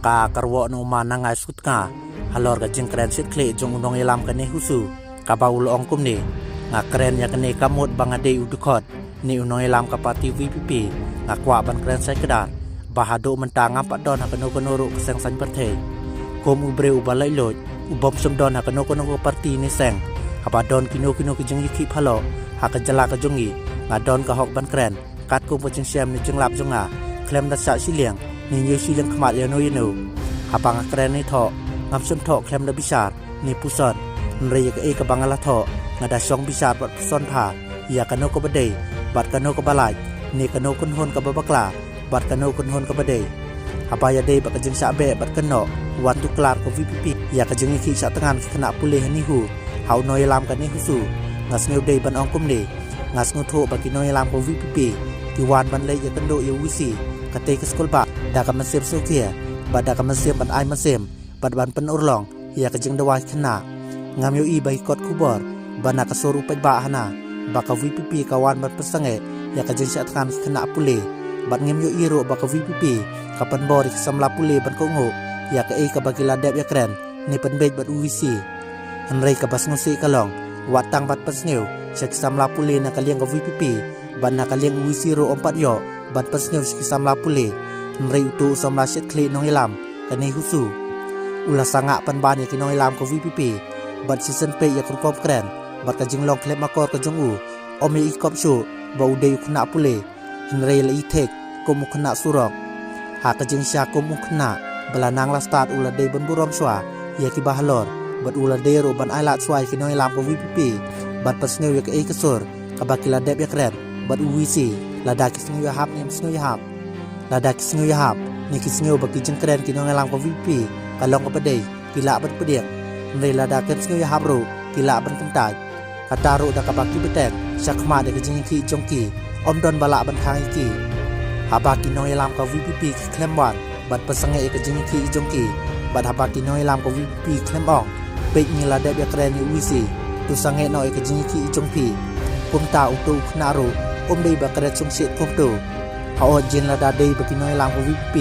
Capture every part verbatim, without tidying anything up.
Ka kyrwoh na u Ma Nangai Sutnga halor ka jingkren shet khlieh jong u nongïalam ka NEHUSU, kaba u la ong kumne: Nga kren ïa kane ka mut ba nga dei u dkhot ne u nongïalam ka party VPP. Nga kwah ban kren shai kdar ba haduh mynta ngam pat don ha kano kano ruh ka seng saiñ pyrthei. Kum u briew uba laitluid, u bym shym don ha kano kano ka party ne seng, haba don kino kino ki jingïakhih phylla ha ka jylla ka jong ngi, nga don ka hok ban kren katkum ka jingshem ne jinglap jong nga, khlem da shah shiliang ne ñiew shiliang khmat ïano ïano. Haba nga kren ne thoh, ngam shym thoh khlem da bishar ne puson. Hynrei ïa kaei kaba nga la thoh, nga da shong bishar bad puson bha ïa kano kaba dei bad kano kaba lait, ne kano kynhun kaba bakla bad kano kynhun kaba dei. Haba ïadei bad ka jingshah beh bad kynnoh wan tuklar ka VPP ïa ka jingïakhih shah thngan ki khynnah pule ha NEHU ha u nongïalam ka NEHUSU, nga sngew dei ban ong kumne: Nga sngewthuh ba ki nongïalam ka VPP ki wan ban leit ïakynduh ïa u VC katei ka skulbah da ka mynsiem sngewkhia bad da ka mynsiem ban ai mynsiem bad ban pynurlong ïa ka jingdawa ki khynnah. Ngam ïohi ba ki kot khubor ba na ka sur u paidbah hana ba ka VPP ka wan ban pynsangeh ïa ka jingshah thngan ki khynnah pule. Bad ngim ïohi ruh ba ka VPP ka pynbor ïa ki samla pule ban kohnguh ïa kaei kaba ki la dep ïakren ne pynbeit bad u VC. Hynrei kaba sngewsih ka long, wat tang ban pynsngew sha ki samla pule na ka liang ka VPP bad na ka liang u VC ruh ym pat ïoh ban pynsngew sha ki samla pule. Hynrei uto u samla shet khlieh nongïalam ka NEHUSU u la sangeh pynban ïa ki nongïalam ka VPP bad shisien peit ïa ka rukom kren bad ka jinglong khlem akor ka jong u. Ym ïohi kop shuh ba u dei u khynnah pule, hynrei la ïa thik kum u khynnah surok. Ha ka jingshisha kum u khynnah ba la nang la stad u la dei ban burom shuwa ïa kiba halor bad u la dei ruh ban ailad shuwa ïa ki nongïalam ka VPP bad pynsngew ïa kaei ka sur kaba ki la dep ïakren bad u VC. Lada ki sngew ïahap ne ym sngew ïahap, lada ki sngew ïahap ne ki sngew ba ki jingkren ki nongïalam ka VPP ka long kaba dei, ki lah ban pdiang. Hynrei lada kim sngew ïahap ruh ki lah ban kyntait. Kata ruh da kaba ki bteng shakhmat ïa ka jingïakhih jong ki, ym don ba lah ban khang ïa ki. Haba ki nongïalam ka VPP ki khlem wan ban pynsangeh ïa ka jingïakhih jong ki, bad haba ki nongïalam ka VPP khlem ong: Peit, ngi la dep ïakren ïa u VC, to sangeh noh ïa ka jingïakhih jong phi. Kumta uto u khynnah ruh um dei ba kren shongshit kumto. Hooid, jin lada dei ba ki nongïalam ka VPP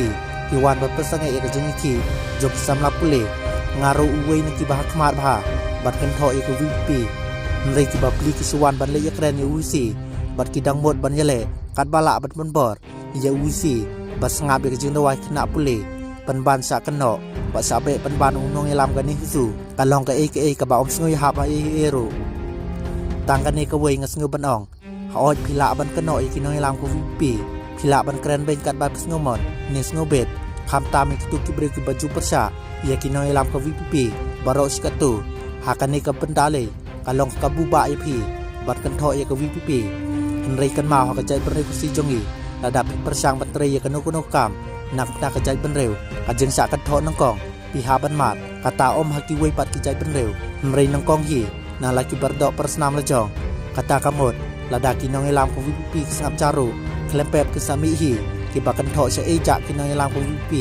ki wan ban pynsangeh ïa ka jingïakhih jong ki samla pule, nga ruh uwei na kiba hakhmat bha ban kynthoh ïa ka VPP. Hynrei kiba pli ki shu wan ban leit ïakren ïa u VC bad ki dang mut ban ïaleh katba lah ban pynbor ïa u VC ban sngap ïa ka jingdawa ki khynnah pule, pynban shah kynnoh bad shah beh pynban u nongïalam ka NEHUSU ka long kaei kaei kaba ym sngew ïahap ha ei ei ruh. Tang kane kawei nga sngew ban ong: Hooid, phi lah ban kynnoh ïa ki nongïalam ka VPP, phi lah ban kren beiñ katba phi sngewmut ne sngewbit, khamtam ïa kito ki briew kiba ju pyrshah ïa ki nongïalam ka VPP baroh shi katto. Ha kane ka bynta lei ka long ka buba ïa phi ban kynthoh ïa ka VPP. Hynrei kynmaw, ha ka jaitbynriew Khasi jong ngi, lada phi pyrshang ban trei ïa kano kano ka kam na ka bynta ka jaitbynriew, ka jingshah kynthoh nyngkong phi hap ban mad. Kata ym ha kiwei pat ki jaitbynriew, hynrei nyngkong hi na la ki bardoh parsnam la jong. Kata ka mut, lada ki nongïalam ka VPP ki sngap jar ruh, khlem pep ki sa mih hi kiba kynthoh sha ei jah ki nongïalam ka VPP.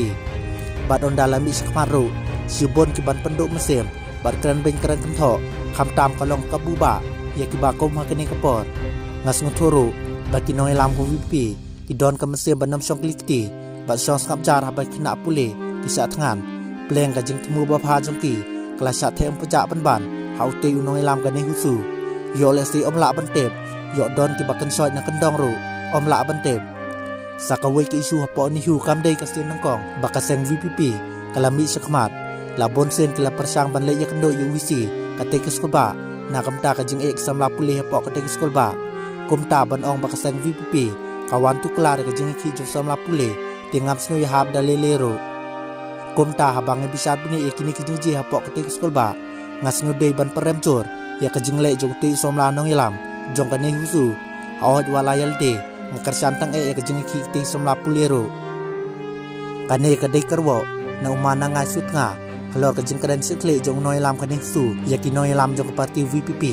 Bad ynda la mih shakhmat ruh, shibun ki ban pynduh mynsiem bad kren beiñ kren kynthoh, khamtam ka long ka buba ïa kiba kum ha kane ka por. Nga sngewthuh ruh ba ki nongïalam ka VPP ki don ka mynsiem ban ym shong kli kti bad shong sngap jar haba ki khynnah pule ki shah thngan. Pleng ka jingthmu babha jong ki ka la shah theh ym pjah pynban ha utei u nongïalam ka NEHUSU. Ïoh lehse ym lah ban tip, ïoh don kiba kynshoit na kyndong ruh ym lah ban tip. Sa kawei ka issue hapoh NEHU kam dei ka sien nyngkong ba ka seng VPP ka la mih shakhmat. La bun sien ki la pyrshang ban leit ïakynduh ïa u VC katei ka skulbah na ka bynta ka jingeh ki samla pule hapoh katei ka skulbah. Kumta ban ong ba ka seng VPP ka wan tuklar ïa ka jingïakhih jong samla pule, te ngam sngew ïahap da lei lei ruh. Kumta haba nga bishar bniah ïa kine ki jingjia hapoh katei ka skulbah, nga sngew dei ban pyrem jur ïa ka jingleh jong utei u samla nongïalam jong ka NEHUSU. Hooid, wat la ïa lade, nga kyrshan tang eh ïa ka jingïakhih katei u samla pule ruh. Kane ka dei ka kyrwoh na u Ma Nangai Sutnga halor ka jingkren shet khlieh jong u nongïalam ka NEHUSU ïa ki nongïalam jong ka party VPP.